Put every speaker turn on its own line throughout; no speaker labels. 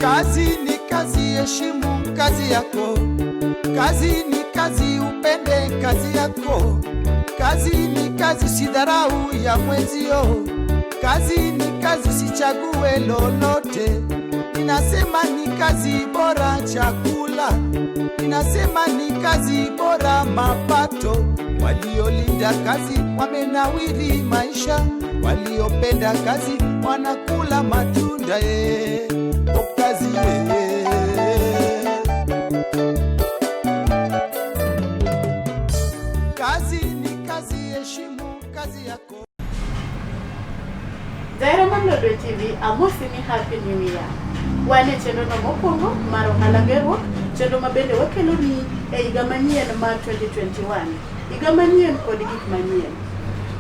Kazi ni kazi, heshimu kazi yako. Kazi ni kazi, upende kazi yako. Kazi ni kazi, usidharau ya mwenzio. Kazi ni kazi, usichague lolote. Ninasema ni kazi bora chakula, ninasema ni kazi bora mapato. Waliolinda kazi wamenawiri maisha, waliopenda kazi wanakula matunda. Ye, o kazi ye. Kazi ni kazi, heshimu kazi yako.
Jahera mar Lodwe TV, amosi ni Happy New Year. Wan e chenro no mokwongo mar ohala gerruok, chenro ma bende wakeloni e higa manyien mar 2021. Higa manyien kod gik manyien.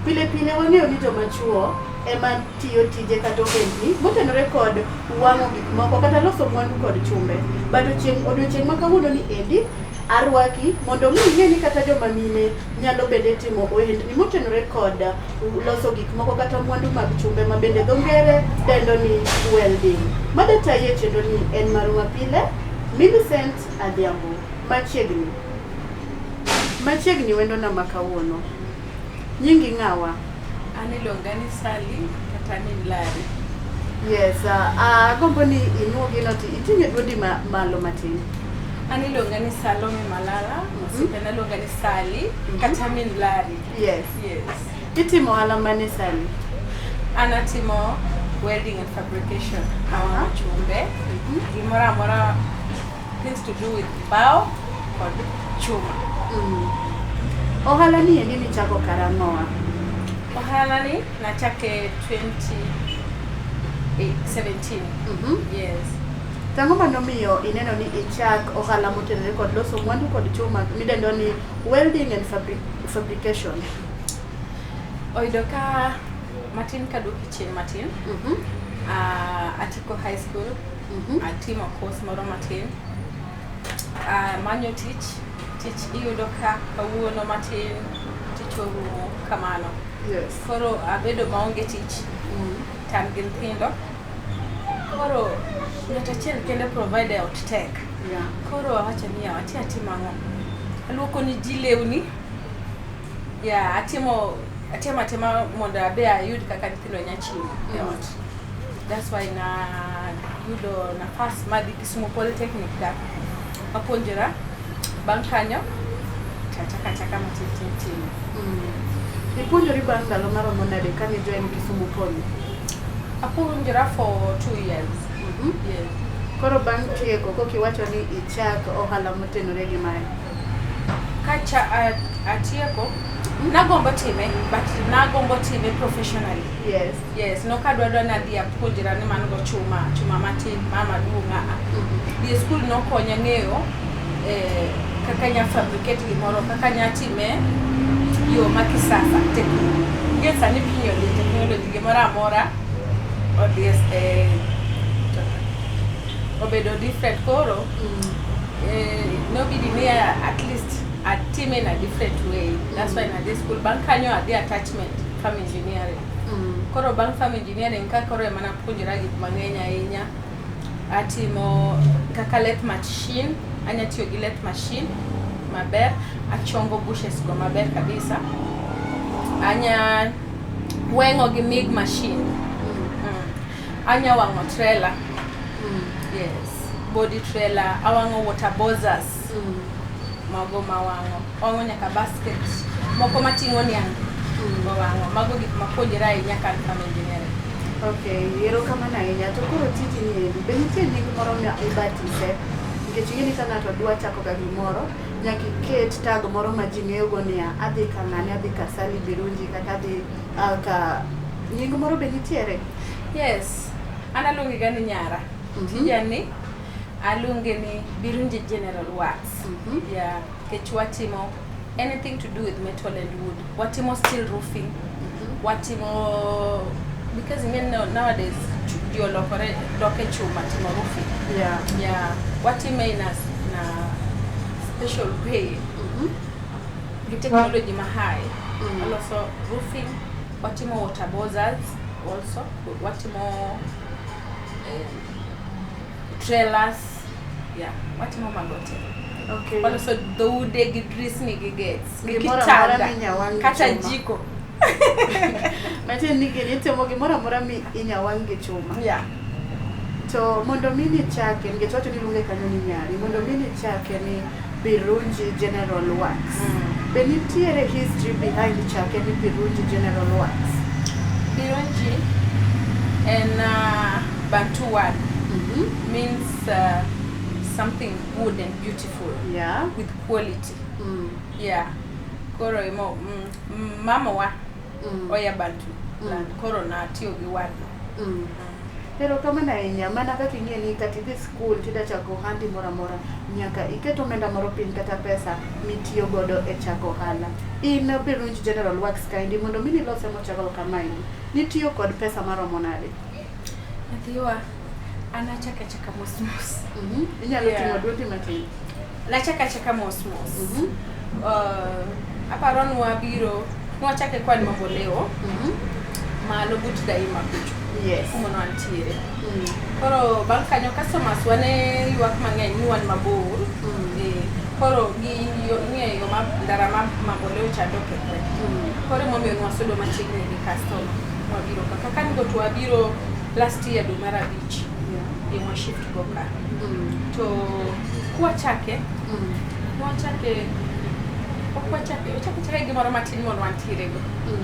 Pile pile wang'eyo ni joma chuo ema tiyo tije kata ohendni motenore kod wang'o gik moko kata loso mwandu kod chumbe. But chieng' odiochieng' ma kawuono ni endi arwaki mondo mi ing'e ni kata joma mine nyalo bende timo ohendni motenore kod loso gik moko kata mwandu mag chumbe ma bende dho ngere dendo ni welding. Mada tayi e chenro ni en marwa pile Millicent Adhiambo machiegni. Machiegni wendona ma kawuono. Nyingi ng'awa?
An iluonga ni Sally kata ni Larry.
Yes, agombo ni inuo gino to iting'e dwondi ma, malo matin.
An iluonga ni Salome Malala, osiepena luonga ni Sally kata min Larry.
Yes.
Yes.
Itimo ohala mane, Sally?
An atimo welding and fabrication. Awang'o chumbe. Gimoro amora things to do with bao kod chuma.
Ohala ni endi nichako karang'owa?
Ohala ni nachake 2017. Yes.
Tang'o manomiyo ineno ni ichak ohala motenore kod loso mwandu kod chuma midendo ni welding and fabrication?
Oyudo ka matin kaduoki chien matin. Atieko high school. Atimo course moro matin. Manyo tich, tich iyudo ka kawuono matin, tich orumo kamano. Koro abedo maonge tich, to an gi nyithindo. Koro ng'ato achiel kende provide e ot tek. Koro awacho ni yawa ati atimo ang'o? Aluoko ni ji lewni. Yeah, atimo atemo atema mondo abe ayud kaka nyithindo nya chiemo e ot. That's why na yudo nafas madhi Kisumu Polytechnic ka apuonjora. Bang' kanyo to achako achaka matin tin tin.
Ipuonjori bang' ndalo maromo nade kane join Kisumu Poly?
Apuonjora for 2 years. Yes.
Koro bang' tieko kokiwacho ni ichak ohala motenore gi mae.
Kacha atieko, nagombo time, but nagombo time professionally. Yes, nokadwa dwa nadhi apuonjra ni man go chuma, chuma matin, ma maduong' aa. Dhi e skul nokonya ng'eyo kaka nya fabricate gimoro, kaka nya time yo ma kisasa. Gie sani piny odhi technology, gimoro amora odhi obedo different koro nobidi ni at least atime in a different way. That's why nadhi school. Bang' kanyo adhi attachment farm engineering. Koro bang' farm engineering ka koro ema napuonjora gik mang'eny ahinya. Atimo kaka lathe machine, anya tiyo gi lathe machine maber, achongo bushes go maber kabisa. Anya weng'o gi MIG machine. Anya wang'o trailer. Yes. Body trailer, awang'o water bowsers. Mago mawang'o. Wang'o nyaka basket. Moko mating'o niang'. Wawang'o. Mago gik mapuonjra ahinya ka an farm engineering.
Okay, erokamano ahinya. To koro tiji ni endi, be nitie nying moro ma ibatise? Nikech ing'e ni ka ng'ato dwa chako ga gimoro, nyaka iket tag moro ma ji ng'eyo go niya, adhi ka ng'ane, adhi ka Sally Birungi, kata adhi ka nying moro be nitiere?
Yes. An aluonge ga ni nyara. Tija ni aluonge ni Birungi General Works. Yeah, nikech watimo anything to do with metal and wood. Watimo steel roofing. Watimo because ing'e nowadays ji olokore dok e chuma timo roofing. Yeah, watime in a special way gi technology ma high. Aloso roofing, watimo water bowsers also, watimo Trailers, yeah, watimo mago te.
Okay.
Waloso dhoude gi drisni gi gates gi
Gimoro amora
kitanda
minya wang' gi
kata
chuma.
jiko.
Matiende ni gini itimo gimoro amora mi inya wang' gi chuma.
Yeah.
To mondo mi nichake, nikech wacho ni iluonge kanyo ni nyari, mondo mi nichake ni Birungi General Works. Be nitiere history behind chake ni Birungi General Works?
Birungi en Bantu word, means something good and beautiful with quality. Yeah. Koro emo mama wa oya Bantu land. Koro natiyo gi word no.
Erokamano ahinya, mana kaka ing'e ni kata idhi skul tida chako ohandi moro amora, nyaka iket omenda moro piny kata pesa mitiyo godo e chako ohala. In Birungi General Works kaendi, mondo mi nilose mochako kamaendi, nitiyo kod pesa maromo nade?
Nyathiwa, an achako achaka mos mos.
Inyalo
Yeah.
ting'o duondi matin.
Nachako achaka mos mos. Aparo ni wabiro, nwachake kwa ni Mamboleo, malo but Daima kucho.
Yes.
Kuma nwantiere. Koro bang' kanyo customers wane ywak mang'eny ni wan mabor. Koro gi yo ing'eyo yo ma ndara ma Mamboleo chande okethre. Koro emomiyo nwasudo machiegni gi customer. Mwabiro ka. Kaka nigo to wabiro last year dwe mar abich. Ema shift go ka. To kwachake, nwachake, ok wachake, wachako achaka gimoro matin mondo wantiere go.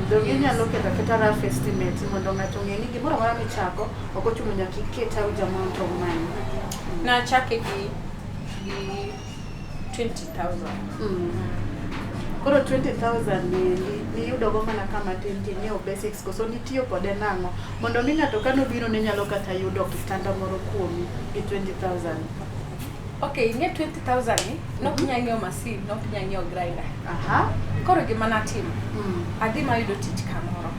Donge inyalo keto aketa rough estimate mondo ng'ato ong'e ni gimoro amora michako ok ochuno nyaka iket huge amount of money.
Nachake gi 20,000.
Koro 20,000 ni niyudogo mana kama tin tinyiewo basics, koso nitiyo kode nang'o? Mondo mi ng'ato kanobiro ne nyalo kata yudo kitanda moro kuomi gi 20,000.
Okay, ing'e 20,000 ni, nok inya ng'iewo masin, nok inya ng'iewo grinder. Koro gima natimo, adhi mayudo tich kamoro.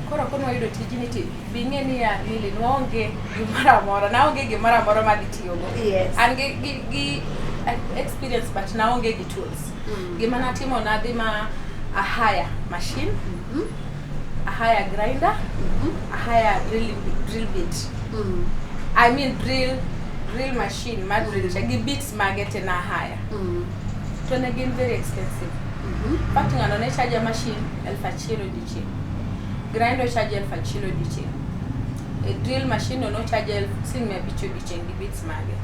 Koro ka nwayudo tijni ti bi ing'e niya, Lily, nwaonge gimoro amora, naonge gimoro amora madhi tiyogo. An gi experience but naonge gi tools. Gima natimo, nadhi ma ahire machine, ahire grinder, ahire drill bit. I mean drill machine mar drill cha gi bits mage te na hire. To ne gin very expensive. Fact ng'ano ne charge machine 1,000 odiochieng'. Grinder charge 1,000 odiochieng'. E drill machine no no charge siling 500 odiochieng' gi bits mage.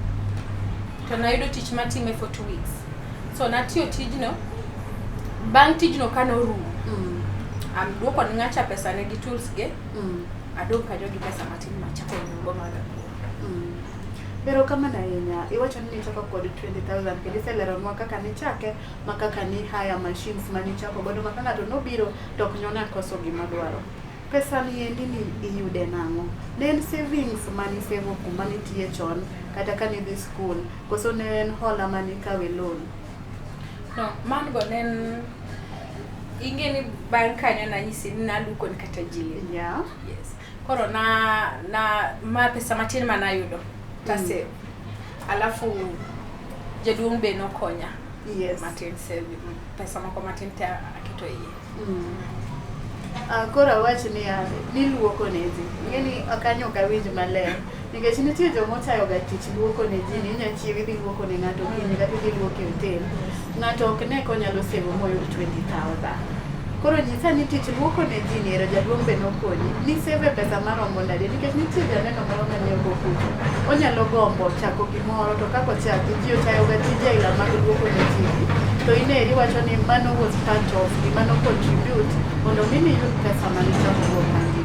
To nayudo tich matime for 2 weeks. So natiyo tijno, bang' tijno kanorumo, aduoko ne ng'acha pesa ne gi tools ge, adong' kanyo gi pesa matin machako nyiewo go maga koro.
Erokamano ahinya. Iwacho ni nichako kod 20,000 kendo iseleronwa kaka nichake ma kaka ni hire machines manichako godo ma ka ng'ato nobiro to ok nyona koso gima dwaro. Pesa ni endi ni iyude nang'o? Ne en savings manisevo kuma nitiye chon kata kanidhi skul, koso ne en hola manikawe loan?
No, man go ne en ing'e ni bang' kanyo nanyisi ni naluko ni kata ji lewni. Yes. Koro na ma pesa matin manayudo tasave. Alafu jaduong' be nokonya. Matin save pesa moko matin te aketo iye.
Koro awach niya, niluoko ne ji. Ing'e ni kanyo ok awinj maler. Nikech nitie joma ochayo ga tich luoko ne ji ni inya chiew idhi luoko ne ng'ato okinyi kata idhi luoko e hotel. Ng'ato ok ne konyalo savo moyud 20,000. Koro nyisa ni tich luoko ne ji ni ero jaduong' be nokonyi. Nisave pesa maromo nade? Nikech nitie janeno moro manie oko kucho. Onyalo gombo chako gimoro to kaka ochaki ji ochayo ga tije aila mag luoko ne ji. To in eri iwacho ni mano was part of gima no contribute mondo mi niyud pesa manichako go ohandi.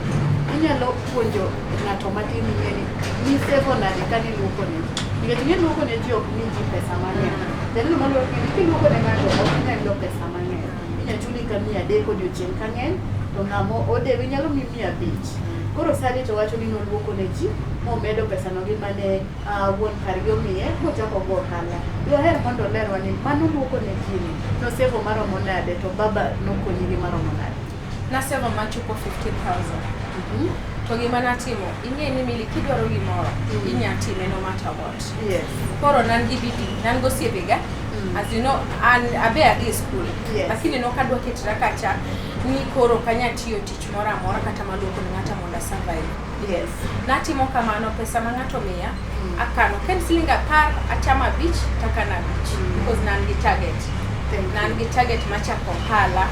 Inyalo puonjo ng'ato matin ing'e ni nisevo nade kaniluoko ne ji. Nikech ing'e luoko ne ji ok mi ji pesa mang'eny. Janeno maluoko ni kiluoko ne ng'ato ok inyal yudo pesa mang'eny. Inya chuli ka 300 odiochieng' ka ng'eny to ng'amo odewi nyalo miyi 500. Koro sani to wacho ni noluoko ne ji momedo pesa no gi mane wuon kargi omiye mochako go ohala. Dwaher mondo olerwa ni mano luoko ne ji ni nosevo maromo nade to baba nokonyi gi maromo nade?
Nasevo machopo 15,000. To gima natimo, ing'e ni Milly kidwaro gimoro, inya time no matter what. Koro nan gi bidii, nan gosiepega. As you know, an abe adhi e school. Lakini nok adwa ketra kacha Ni koro ok anyal tiyo tich moro amora kata maluoko ne ng'ato mondo a survive. Natimo kamano, pesa ma ng'ato miya akano. Ka en siling 10, achamo 5 takano 5 because ne an gi target.
Thank
Ne an
you.
gi target mar chako ohala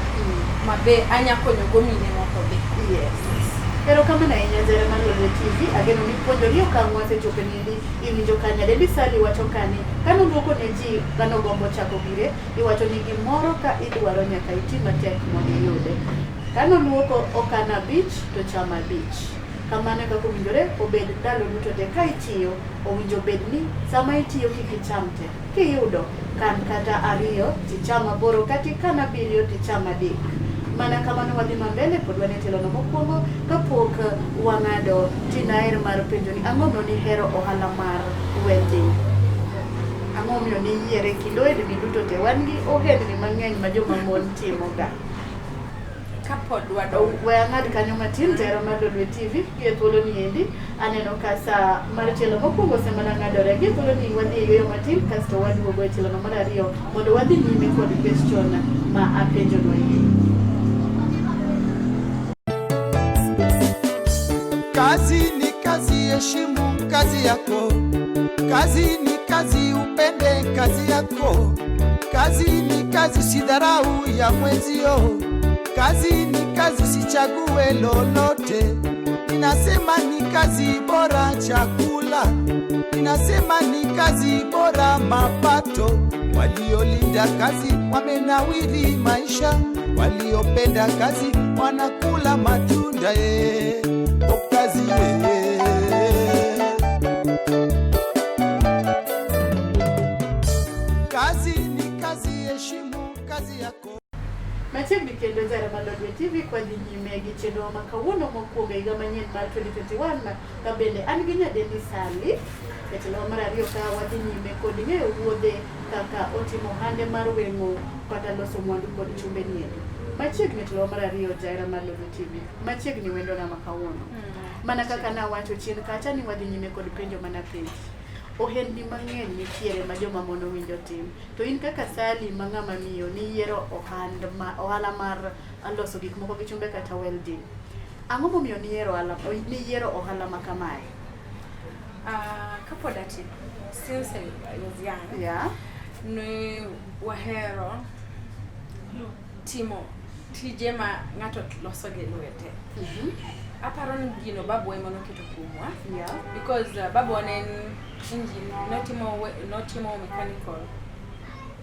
ma be anya konyo go mine moko be.
Yes. Erokamano ahinya jara mar Lolwe TV, ageno ni puonjori okang' mwasechopo niendi iwinjo ka Nyadendi Sally wacho kani kanoluoko ne ji kanogombo chako gire iwacho ni gimoro ka idwaro nyaka iti matek mondo iyude. Kanoluoko okano 5 to cham 5. Kamano e kaka owinjore obed ndalo duto te ka itiyo owinjo bed ni sama itiyo kik icham te. Kiyudo kan kata 2 ticham 8 kata ikan 7 ticham 3. Mana kamano wadhi mambele pod wan e tielono mokwongo kapok wang'ado tinaher mar penjo ni ang'o momiyo nihero ohala mar welding? Ang'o momiyo niyiere kind ohendni duto te? Wan gi ohendni mang'eny ma joma mon timoga.
Kapod wadongo.
We ang'ad kanyo matin jahera mar Lolwe TV gi e thuolo ni endi aneno ka sa mar tielo mokwongo osemana ng'adore. Gi e thuolo ni wadhi e yueyo matin kasto waduogo e tielono mar ariyo mondo wadhi nyime kod question ma apenjono endi.
Kazi ni kazi, heshimu kazi yako. Kazi ni kazi, upende kazi yako. Kazi ni kazi, usidharau ya mwenzio. Kazi ni kazi, usichague lolote. Ninasema ni kazi bora chakula, ninasema ni kazi bora mapato. Waliolinda kazi wamenawiri maisha, waliopenda kazi wanakula matunda. O kazi ye. Kazi ni kazi, heshimu kazi yako.
Machiegni kendo jara mar Lolwe TV kwa dhi nyime gi chenro ma kawuono mokwongo e higa manyien mar 2021 ka bende an gi Nyadendi Sally e tielo mar ariyo ka wadhi nyime kod ng'eyo wuodhe kaka otimo ohande mar weng'o kata loso mwandu kod chumbe niendi. Machiegni e tielo mar ariyo jahera mar Lolwe TV. Machiegni wendona ma kawuono. Mana kaka nawacho chien kacha ni wadhi nyime kod penjo mana penj. Ohendni mang'eny nitiere ma joma mon owinjo tim. To in kaka Sally ma ng'ama miyo niyiero ohala mar loso gik moko gi chumbe kata welding. Ang'o momiyo niyiero ohala ma kamae?
Kapod atin, since I was young, ne wahero timo tije ma ng'ato loso gi lwete. Aparo ni gino babu ema noketo kuomwa. Because babu ne en engine, notimo mechanical.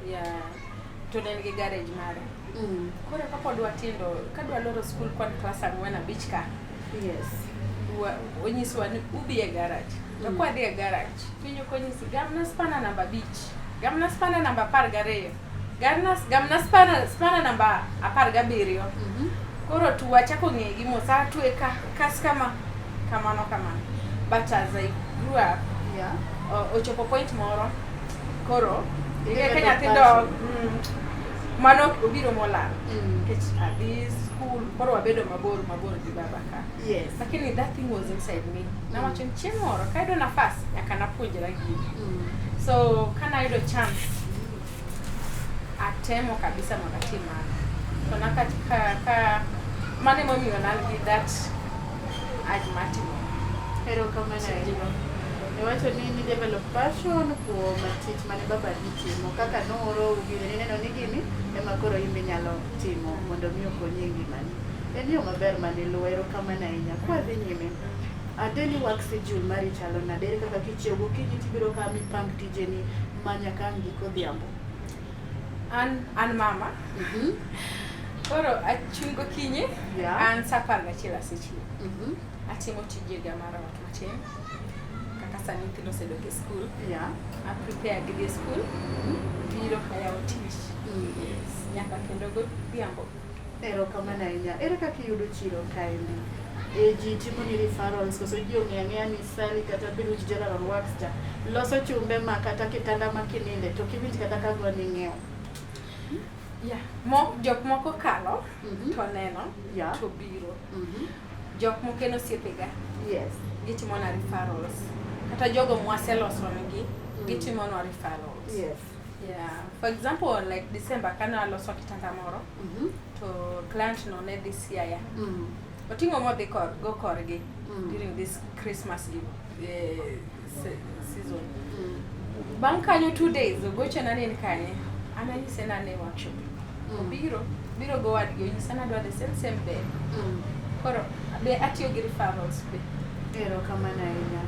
Yeah. To ne en gi garage mare. Koro kapod watindo, kadwa loro school kwan class 4 5 ka. Onyisowa ni ubi e garage. To kwadhi e garage, pinyo konyisi gamna spana namba 5, gamna spana namba 12, gamna spana namba 17. Koro tu wachako ng'e gi mos, atwe ka kas kama kamano kamano. But as I grew up, ochopo point moro, koro
Ibedo
ka nyithindo,
passion.
mano obiro molal. Nikech adhi school, koro wabedo mabor mabor gi baba ka. Lakini that thing was inside me. Nawacho ni chieng' moro ka ayudo nafas nyaka napuonjra gini. So kana ayudo chance atemo kabisa mondo atim mano. To naka ka mano emomiyo ne an gi that urge mar timo.
Erokamano ahinya. Iwacho ni ni develop passion kuom tich mane baba ni timo kaka noorou gini nineno ni gini ema koro in be inyalo timo mondo mi okonyi e ngimani. En yo maber mane iluwo, erokamano ahinya. Kwadhi nyime, a daily work schedule mari chalo nade? Ere kaka kichiew gokinyi tibiro ka mipang tijeni ma nyaka ang' gik odhiambo?
An mama. Koro achung' gokinyi, an sa 11 asechiew. Atimo tijega mar ot matin. Kaka sani nyithindo osedok e school. A prepare gidhi e school. Biro kayawo tich. Yes. Nyaka kendo godhiambo.
Erokamano ahinya. Ere kaka iyudo chiro kaendi? Ji timo ni referrals koso ji ong'eyo ang'eya ni Sally kata Biruch General Works cha loso chumbe ma kata kitanda ma kininde to kiwinj kata ka goni ng'iewo.
Yeah. Jok moko kalo to neno to biro. Jok moko en osiepega. Gitimo na referrals. Kata jogo mwaseloso negi, gitimo nwa referrals. Yeah. For example, like December kane aloso kitanda moro to client no ne dhi Siaya. Oting'o modhi kor, go korgi during this Christmas season. Bang' kanyo 2 days ogochona ni en kanye. An anyise ni an e workshop. Obiro, biro go wadgi onyisa ni adwa the same same bed. Koro be atiyo gi referrals be.
Erokamano ahinya.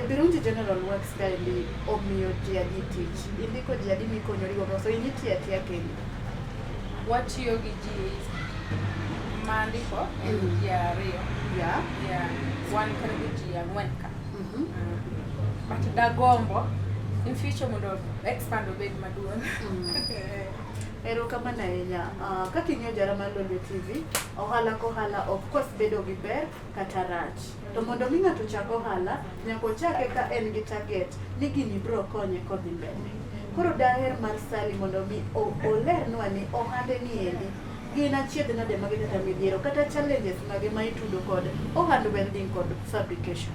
Birungi General Works kaendi omiyo ji adi tich? Indiko ji adi mikonyorigo koso in itiyo atiya kendi?
Watiyo gi ji mandiko en ji ariyo. Yeah. Wan karibu ji ang'wen ka. But dagombo in future mondo expand obed maduong'.
Erokamano ahinya. Kaka ing'eyo jara mar Lolwe TV, ohala kohala ok kos bedo gi ber kata rach. To mondo mi ng'ato chak ohala, nyaka ochake ka en gi target ni gini biro konye kodhi mbele. Koro daher mar Sally mondo mi olernwa ni ohande ni endi gin achiedh nade mage kata midhiero kata challenges mage ma itudo kod ohand welding kod fabrication.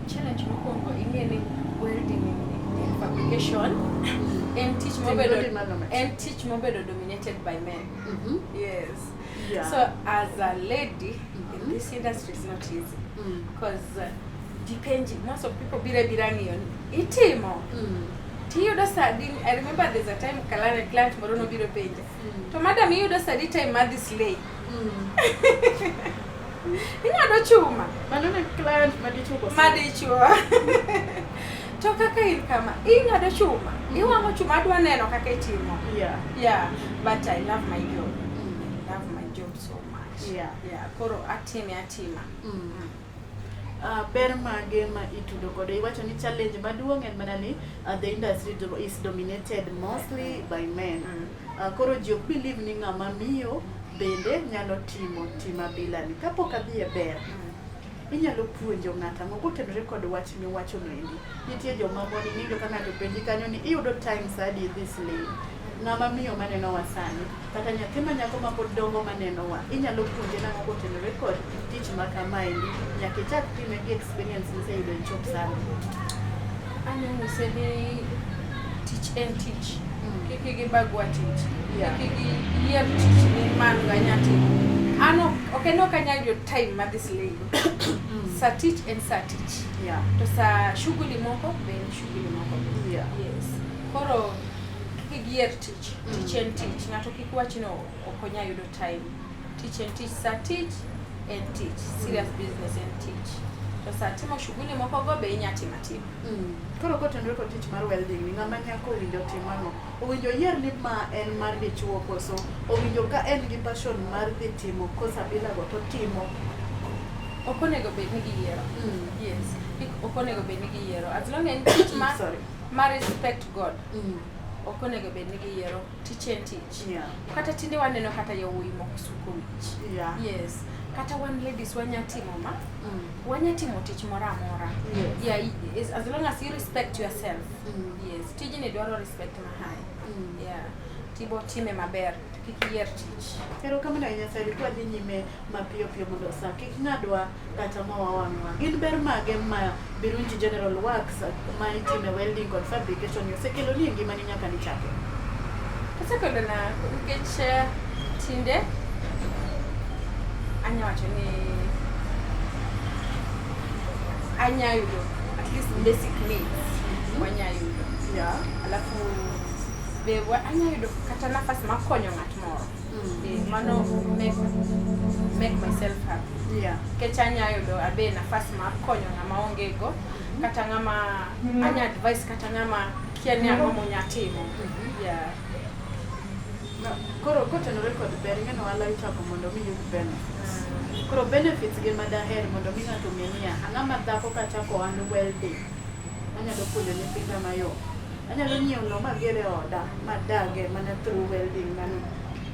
Challenge mokwongo, ing'e ni welding and fabrication en tich mobedo
Tim malo matin.
En tich mobedo dominated by men. Yes. So as a lady in this industry, it's not easy because jipenji, most of people biro bira ng'iyo ni itimo tiyudo sadi. I remember there's a time kalane client moro nobiro penja, "To madam, iyudo sadi time mar dhi slay? Ing'ado chuma?"
Mano ne client madichuo koso?
Madichuo. "To kaka in kama ing'ado chuma, iwang'o chuma, adwa neno kaka itimo." Yeah, but I love my job. I love my job so much. Yeah, koro atime atima.
Ber mage ma itudo kode? Iwacho ni challenge maduong' en mana ni the industry is dominated mostly by men. Koro ji ok believe ni ng'ama miyo bende nyalo timo tim abilani. Kapok adhi e ber, inyalo puonjo ng'ato ang'o kotenore kod wach miwacho no endi? Nitie joma mon iyudo ka ng'ato penji kanyo ni iyudo time sa adi idhi slay. Ng'ama miyo manenowa sani, kata nyathi ma nyako mapod dongo manenowa, inyalo puonje nang'o kotenore kod tich ma kamaendi? Nyaka ichak time gi experience miseyudo e chop sani.
Anyanyise ni tich en tich. Kik gibagwa tich. Kik giyier tich ni man ganya timo. An ok en ok anyal yudo time madhi slay. Sa tich en sa tich. To sa shughuli moko be en shughuli moko. Yes. Koro kik giyier tich. Tich en tich. Ng'ato kik wach ni ok onyal yudo time. Tich en tich. Sa tich en tich. Serious business en tich. To sa timo shughuli moko go be inya timo atima.
Koro kotenore kod tich mar welding ni, ng'ama nyako owinjo tim ang'o? Owinjo yier ni ma en mar dichuo koso owinjo ka en gi passion mar dhi timo kosa bila go to timo?
Ok onego bed ni giyiero. Yes. Ok onego bed ni giyiero. As long en tich ma
Sorry.
ma respect God. Ok onego bed ni giyiero. Tich en tich. Kata tinde waneno kata yawuoyi moko suko wich. Yes. Kata wan ladies wanya timo ma. Wanya timo tich moro amora. Yeah, as long as you respect yourself. Yes. Tijni dwaro respect ma high. Yeah. Tibo time maber. Kik iyier tich.
Erokamano ahinya, Sally. Kwadhi nyime mapiyo piyo mondo sa kik ng'adwa kata ma wawang'wa. Gin ber mage ma Birungi General Works ma itime welding kod fabrication ni osekelo ni e ngimani nyaka nichake?
Osekelo na nikech tinde anya wacho ni anya yudo at least basic needs wanya yudo. Alafu be anya yudo kata nafas mar konyo ng'at moro. Mano make myself happy. Nikech anya yudo abe nafas mar konyo ng'ama onge go, kata ng'ama anya advice, kata ng'ama kia ni ang'o monya timo. Yeah.
No, koro kotenore kod ber, ing'e ni ohala ichako mondo mi yud benefits. Koro benefits gin madaher mondo mi ng'ato ong'e niya, ang'ama dhako kachako ohand welding, anyalo puonjo nyithinda mayom. Anyalo nyiewo lowo mager e oda, madage mana through welding mano.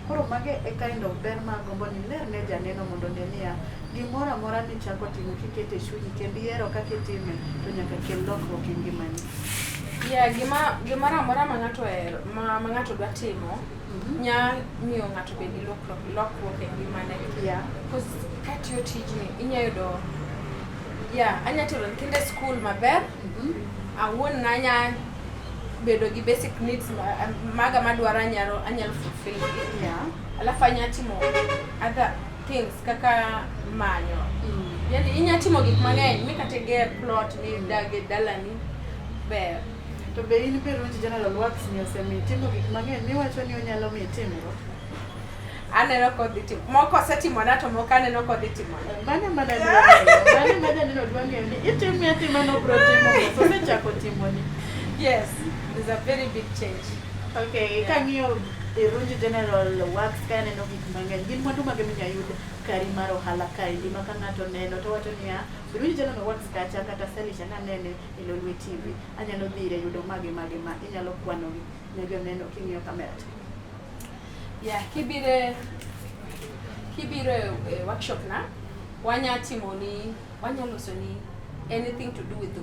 Koro mage e kind of ber ma agombo ni ler ne janeno mondo one niya, gimoro amora michako timo kiketo e chunyi kendo ihero kaka itime to nyaka kel lokruok e ngimani.
Yeah, gima gimoro amora ma ng'ato ohero, ma ng'ato dwa timo nya miyo ng'ato bed gi lokruok e ngimane. Because katiyo tijni inya yudo, yeah, anya tero nyithindo e skul maber. Awuon nanya bedo gi basic needs maga madwaro anyalo fulfill gi. Alafu anya timo other things kaka manyo. Yani inya timo gik mang'eny mi kata iger plot mi dag e dalani ber.
To be in Birunji General Works ni osemiyi timo gik mang'eny miwacho ni onyalo miyi timgo?
Aneno kodhi timo. Moko osetimona to moko aneno kodhi timona.
Mane mana dwa ng'eyo, mane ma janeno dwa ng'eyo ni itime atima nobro timo koso osechako timoni.
Yes, there's a very big change.
Okay, kang'iyo Birunji General Works ka aneno gik mang'eny, gin mwandu mage minya yud kari mar ohala kaendi ma ka ng'ato neno to wacho niya, Birunji General Works kacha kata Sally cha nanene e Lolwe TV, anyalo dhi ire yudo mage mage ma inyalo kwanogi ne joneno king'iyo kamera cha.
Yeah, kibiro e workshop na, wanya timo ni, wanya loso ni anything to do with the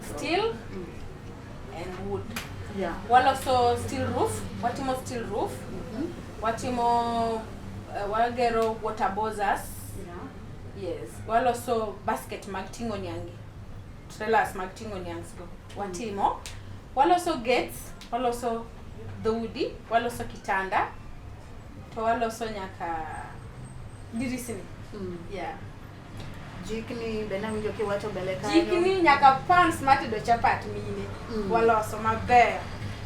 steel and wood. Waloso steel roof, watimo steel roof, watimo wagero water bowsers. Yes, waloso basket mag ting'o niangi, trailers mag ting'o niangs go. Watimo. Waloso gates, waloso dhoudi, waloso kitanda, to waloso nyaka dirisni. Yeah.
Jikni be nawinjo kiwacho mbele kanyo.
Jikni nyaka pans matedo chapat mine. Waloso maber.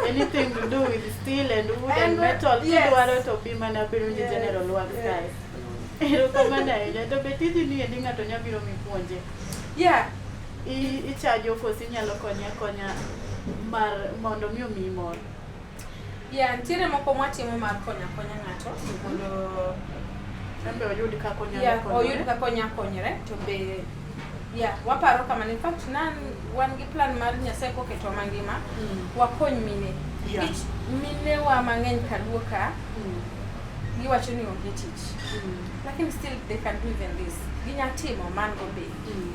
Anything to do with steel and wood and metal kidwaro to bi mana Birunji General Works kae. Erokamano ahinya. To be tijni ni endi ng'ato nyalo biro mipuonje.
Yeah.
Ichajo koso inyalo konye akonya mar mondo mi omiyi mor.
Yeah, nitiere moko mwatimo mar konyo akonya ng'ato mondo
en be oyud kaka onyalo konyore.
Oyud kaka onyalo konyore to be yeah, waparo kamano. In fact, nan wan gi plan mar Nyasaye koketo mangima, wakony mine. Nikech mine wa mang'eny kaluo ka, giwacho ni onge tich. Lakini still they can do even this. Ginya timo man go be.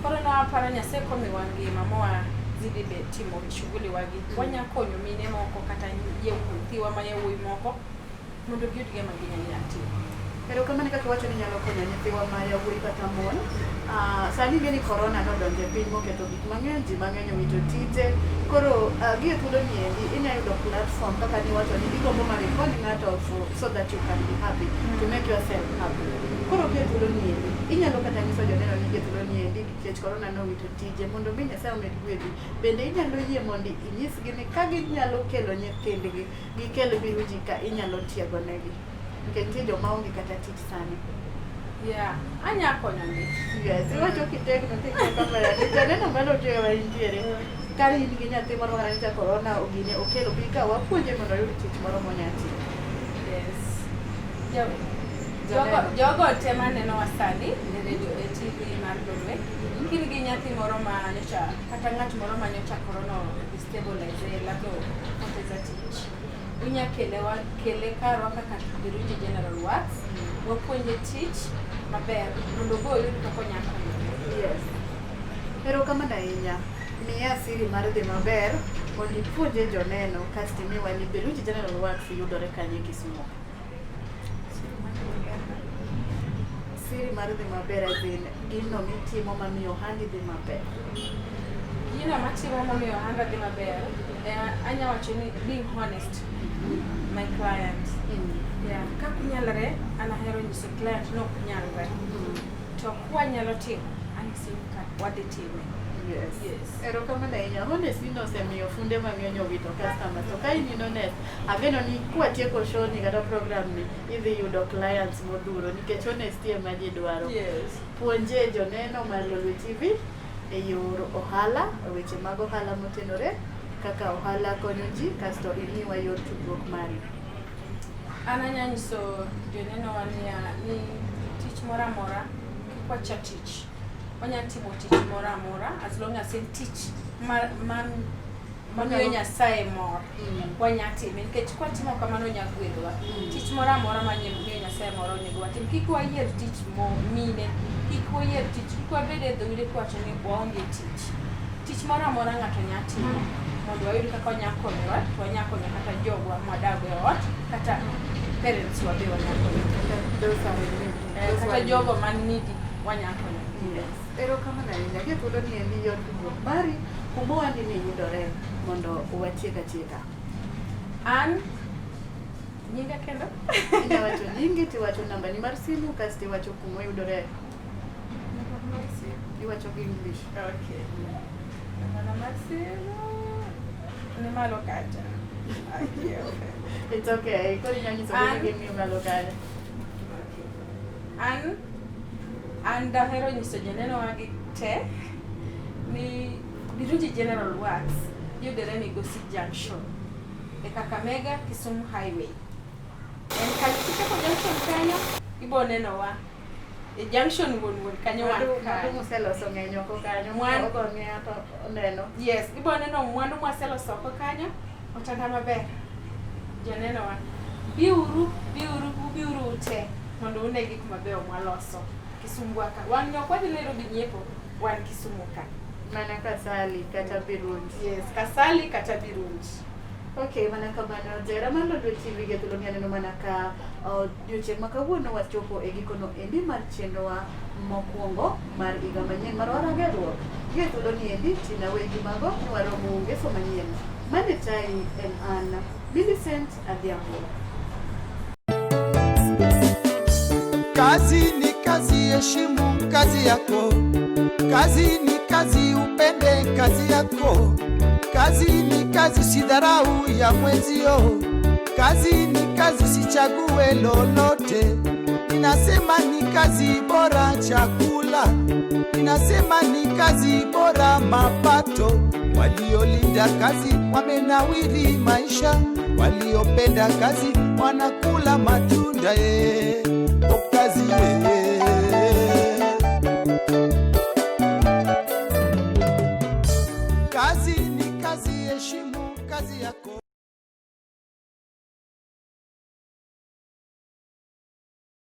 Koro ne waparo Nyasaye komiwa ngima mowa zidi be timo shughuli wagi. Wanya konyo mine moko kata nyithiwa ma yawuoyi moko mondo giyud gima ginyalo timo.
Erokamano kaka iwacho ni inyalo konyo nyithiwa ma yawuoyi kata mon. Sani ing'e ni corona nodonjo e piny moketho gik mang'eny, ji mang'eny owito tije. Koro gi e thuolo ni endi inya yudo platform kaka niwacho ni igombo mar ikony ng'ato so that you can be happy, to make yourself happy. Koro gi e thuolo ni endi inyalo kata nyiso joneno ni gi e thuolo ni endi nikech corona nowito tije mondo mi Nyasaye omed gwedhi. Bende inyalo yie mondo inyisgi ni ka ginyalo kelo nyithindgi, gikel Birunji ka inyalo tiego negi. Nikech nitie joma onge kata tich sani.
Yeah, anya konyo gi.
Yes, iwacho kitegno king'iyo kamera ni janeno mano otiyo intiere. Ka in gi nyathi moro kata nyocha corona ogine okelo bi ka wapuonje mondo oyud tich moro monya tiyo.
Yes. Jogo te manenowa sani e radio e TV mar Lolwe. Kin gi nyathi moro ma nyocha kata ng'at moro ma nyocha corona destabilize labda opoteza tich. Unya kele karwa kaka Birunji General Works. Wapuonje tich maber mondo go oyud kaka onyalo konyore.
Yes. Erokamano ahinya. Miya siri mar dhi maber mondo ipuonje joneno kasto imiwa ni Birunji General Works yudore kanye Kisumu. Siri mar dhi maber as in gino mitimo mamiyo ohandi dhi maber.
Gino matimo mamiyo ohanda dhi maber, anya wacho ni being honest my client. Yeah, kaka nyalre, an ahero nyiso client ni ok nyalre. To kwanyalo timo, anyisi ka wadhi time.
Yes.
Yes.
Erokamano ahinya. Honestly nosemiyo funde mang'eny owito customers. To ka in in honest, ageno ni kwatieko show ni kata program ni, idhi yudo clients modhuro nikech honesty ema ji dwaro.
Yes.
Puonje joneno mar Lolwe TV e yor ohala, e weche mag ohala motenore, kaka ohala konyo ji, kasto imiwa yor tudruok mari.
An anya nyiso joneno wa niya, ni tich moro amora, kik wacha tich. Wanya timo tich moro amora as long as en tich mamiyo Nyasaye mor. Wanya time nikech kwatimo kamano onya gwedhowa. Tich moro amora mamiyo Nyasaye mor onego watim. Kik wayier tich mo mine, kik wayier tich, kik wabed e dhoudi kwawacho ni waonge tich. Tich moro amora ng'ato nya timo mondo wayud kaka wanya konyora, to wanya konyo kata jogwa mwadago e ot, kata parents wa be wanya konyo.
Those are the
Kata jogo man needy wanya konyo.
Yes. Erokamano ahinya. Gi thuolo ni endi yor tudruok mari kuma wandi ni yudore mondo watiek atieka.
An nyinga kendo?
Inya wacho nyingi tiwacho nambani mar simu kasto iwacho kuma oyudore. Iwacho gi English.
Okay. Nambana mar simu ni malo kacha. Okay, okay.
It's okay. Koro inya nyiso gi gimiyo malo kanyo.
Okay. An dahero nyiso joneno wagi te ni Birungi General Works yudore Migosi Junction e Kakamega Kisumu Highway. En kanyo kichopo junction kanyo ibo nenowa e junction wuon wuon kanyo wan
Mwandu
kanyo.
museloso ng'eny oko kanyo. Oko ng'eya to oneno.
Yes, ibo neno mwandu mwaseloso oko kanyo otanda maber. Jonenowa biuru biuru ubiuru ute mondo une gik mabeyo mwaloso Kisumu ka. Wan ok wadhi Nairobi nyiepo, wan Kisumu ka.
Mana Kasali kata Birungi.
Yes, Kasali kata Birungi.
Okay, mana kamano jahera mar Lolwe TV gi thuolo ni aneno mana ka odiochieng' ma kawuono wachopo e gikono endi mar chenrowa mokwongo mar higa manyien mar Ohala Gerruok. Gi thuolo ni endi tina wegi mago ni waromo ngeso manyien. Mane tayi en an Millicent Adhiambo.
Kazi ni kazi, heshimu kazi yako. Kazi ni kazi, upende kazi yako. Kazi ni kazi, usidharau ya mwenzio. Kazi ni kazi, usichague lolote. Ninasema ni kazi bora chakula, ninasema ni kazi bora mapato. Waliolinda kazi wamenawiri maisha, waliopenda kazi wanakula matunda.